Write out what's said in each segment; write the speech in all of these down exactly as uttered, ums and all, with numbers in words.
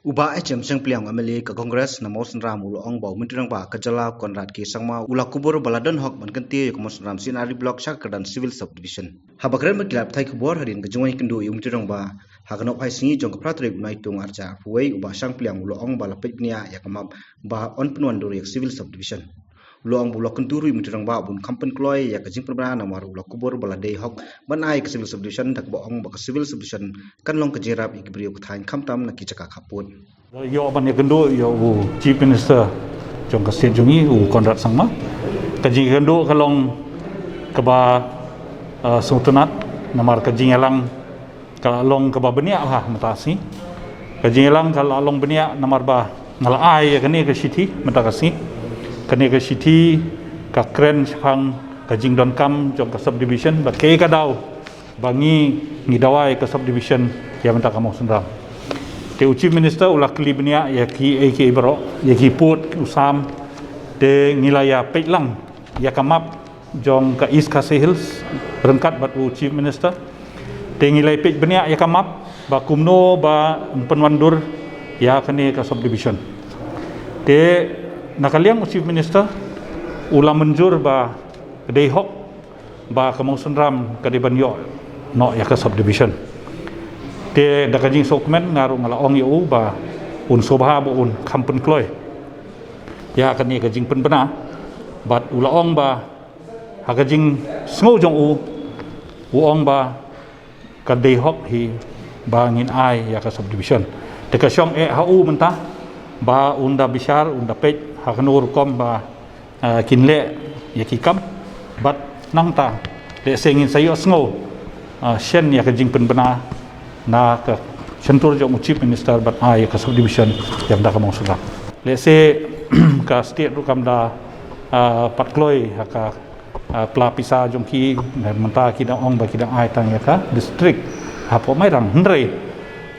U Bah H M Shangpliang, M L A ka Congress na Mawsynram, u la ong ba u Myntri Rangbah ka jylla Conrad K Sangma u la kubur ba la don hok ban kyntiew ïa ka Mawsynram C and R D Block sha ka kyrdan Civil Subdivision. Haba kren bad ki lad pathai khubor hadien ka jingwan ïakynduh ïa u Myntri Rangbah ha ka nohphai sngi jong ka phra tarik u Naitung arhajar arphew wei, u Bah Shangpliang u la ong ba la peit bniah ïa ka map ba yn pynwandur ïa ka Civil Subdivision. U la ong ba u la kyntu ruh ïa u Myntri Rangbah ba un kham pynkloi ïa ka jingpynbna namar u la kubur ba la dei hok ban ai ka Civil Subdivision, da kaba ong ba ka Civil Subdivision kan long ka jingïarap ïa ki briew ka thaiñ khamtam na ki jaka khappud. Ïoh ban ïakynduh ïa u Chief Minister jong ka state jong ngi, u Conrad Sangma. Ka jingïakynduh ka long kaba, uh, sngewtynnat namar ka jingïalang ka la long kaba bniah ha mynta ka sngi. Ka jingïalang ka la long bniah namar ba nga la ai ïa kane ka shithi mynta ka sngi. Kane ka shithi ka kren shaphang ka jingdonkam jong ka subdivision bad kaei ka daw ba ngi ngi dawa ïa ka subdivision ïa mynta ka Mawsynram. Te u Chief Minister u la kylli bniah ïa kiei kiei baroh, ïa ki pud, u sam. Te ngi la ïa peit lang ïa ka map jong ka East Khasi Hills ryngkat bad u Chief Minister. Te ngi la ïa peit bniah ïa ka map ba kumno ba yn pynwandur ïa kane ka subdivision. Te na ka liang u Chief Minister u la mynjur ba ka dei hok ba ka Mawsynram ka dei ban ïoh noh ïa ka subdivision. Te da ka jingsngewkmen nga ruh nga la ong ïa u ba un sngewbha ba un kham pynkloi ïa kane ka jingpynbna bad u la ong ba ha ka jingsngew jong u, u ong ba ka dei hok hi ba ngin ai ïa ka subdivision. Te ka shong eh ha u mynta ba un da bishar, un da peit ha kano rukom ba, ah, kin leh ïa ki kam. Bad nangta lehse ngin sa ïohsngew, ah, shen ïa ka jingpynbna na ka shyntur jong u Chief Minister ban ai ïa ka subdivision ïa mynta ka Mawsynram. Lehse ka state ruh kam da, ah, pat kloi ha ka, ah, pla pisa jong ki, mynta ki dang ong ba ki dang ai tang ïa ka district hapoh Mairang. Hynrei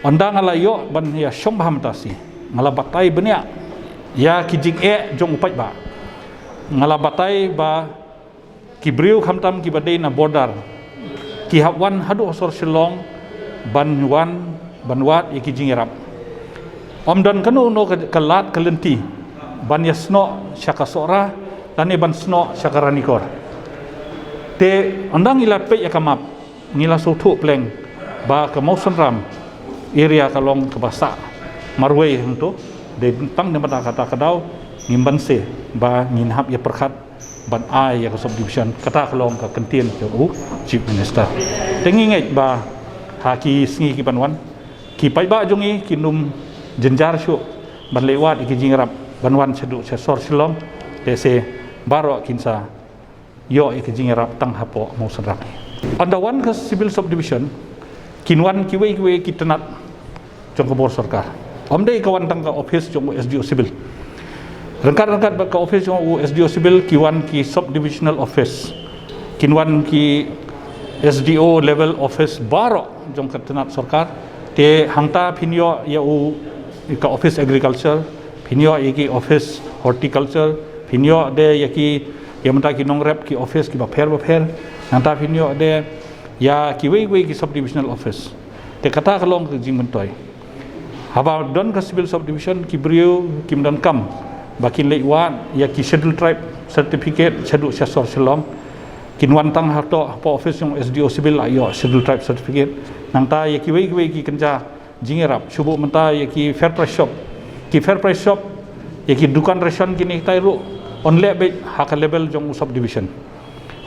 ynda nga la ïoh ban ïa shong bha mynta shi, nga la batai bniah ïa ki jingeh jong u paidbah. Nga la batai ba ki briew khamtam kiba dei na border ki hap wan haduh ha sor Shillong ban wan ban wad ïa ki jingïarap. Ym don kano kano ka, ka lad ka lynti ban ïa snoh sha ka Sohra lane ban snoh sha ka Ranikor. Te ynda ngi la peit ïa ka map ngi la sngewthuh pleng ba ka Mawsynram area ka long kaba sah marwei hangto. Dei tang namar kata ka daw ngim banse ba ngin hap ïa pyrkhat ban ai ïa ka subdivision. Kata ka long ka kyntien jong u Chief Minister. Te ngi ngeit ba ha ki sngi ki ban wan ki paidbah jong ngi kin ym jynjar shuh ban leit wad ïa ki jingïarap ban wan shaduh sha sor Shillong. Te se baroh kin sa ïoh ïa ki jingïarap tang hapoh Mawsynram. Ynda wan ka Civil Subdivision kin wan kiwei kiwei ki tnat jong ka bor sorkar. Ym dei ka wan tang ka office jong u S D O Civil. Ryngkat ryngkat bad ka office jong u S D O Civil ki wan ki subdivisional office, kin wan ki S D O level office baroh jong ka tnat sorkar. Te hangta phin ïoh ïa u ka office agriculture, phin ïoh ïa ki office horticulture, phin ïoh de ïa ki, ïa mynta ki nongrep ki office kiba pher ba pher. Nangta phin ïoh de ïa kiwei kiwei ki subdivisional office. Te kata ka long ka jingmyntoi. Haba don ka Civil Subdivision ki briew kim donkam ba kin leit wad ïa ki Scheduled Tribe certificate shaduh sha sor Shillong. Kin wan tang hato hapoh office jong S D O Civil la ïoh Scheduled Tribe certificate. Nangta ïa kiwei kiwei ki kynja jingïarap, shu buh mynta ïa ki Fair Price Shop. Ki Fair Price Shop, ïa ki dukan ration kine kitai ruh yn leh beit ha ka level jong u subdivision.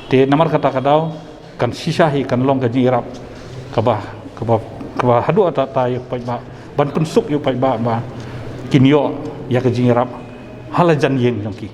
Te namar kata ka daw kan shisha hi kan long ka jingïarap kaba, kaba, kaba haduh katta katta ïa u paidbah, ban pynsuk ïa u paidbah ba kin ïoh ïa ka jingïarap ha la jan ïing jong ki.